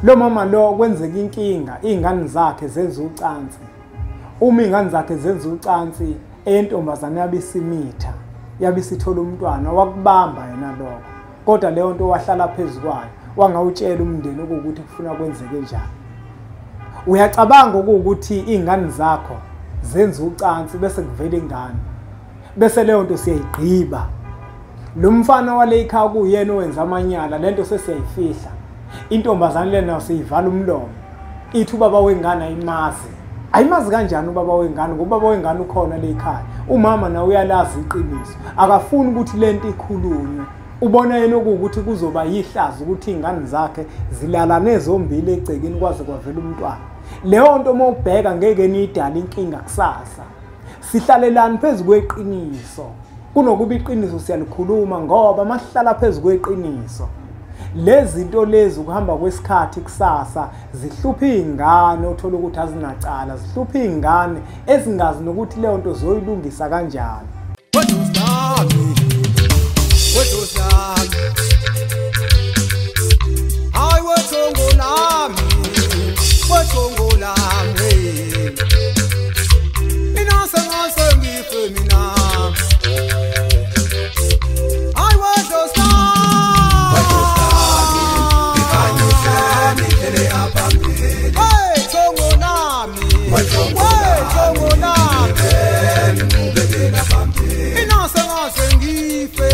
Lo mama lo kwenzeka inkinga, izingane zakhe zenza ucansi. Uma izingane zakhe zenza ucansi, entombazane yabisimitha, yabisithola umntwana, wakubamba yena lokho. Kodwa leyo nto wahlala phezukwayo, wangawutshela umndeni ukuthi kufuna kwenzeke njani. Uyacabanga ukuthi izingane zakho zenza ucansi bese kuvela ingane, bese leyo nto siyayigqiba. Lo mfana wale ekhaya kuyena owenza amanyala, lento sesiyayifihla. Intombazane lena siyivala umlomo, ithi ubaba wengane ayimazi. Ayimazi kanjani ubaba wengane? Ngoba ubaba wengane ukhona le ekhaya, umama nawe uyalazi iqiniso, akafuni ukuthi lento ikhulunywe. Ubona yena ukuthi kuzoba yihlazo ukuthi izingane zakhe zilalane zombili egcekeni kwaze kwavela umntwana. Leyo nto uma ubheka ngeke niyidale inkinga kusasa. Sihlalelani phezu kweqiniso kunokuba iqiniso siyalikhuluma, ngoba masihlala phezu kweqiniso lezi zinto lezi ukuhamba kwesikhathi kusasa zihlupha izingane, uthola ukuthi azinacala, zihlupha izingane ezingazi nokuthi leyo nto zoyilungisa kanjani. Inasa ngase ngife.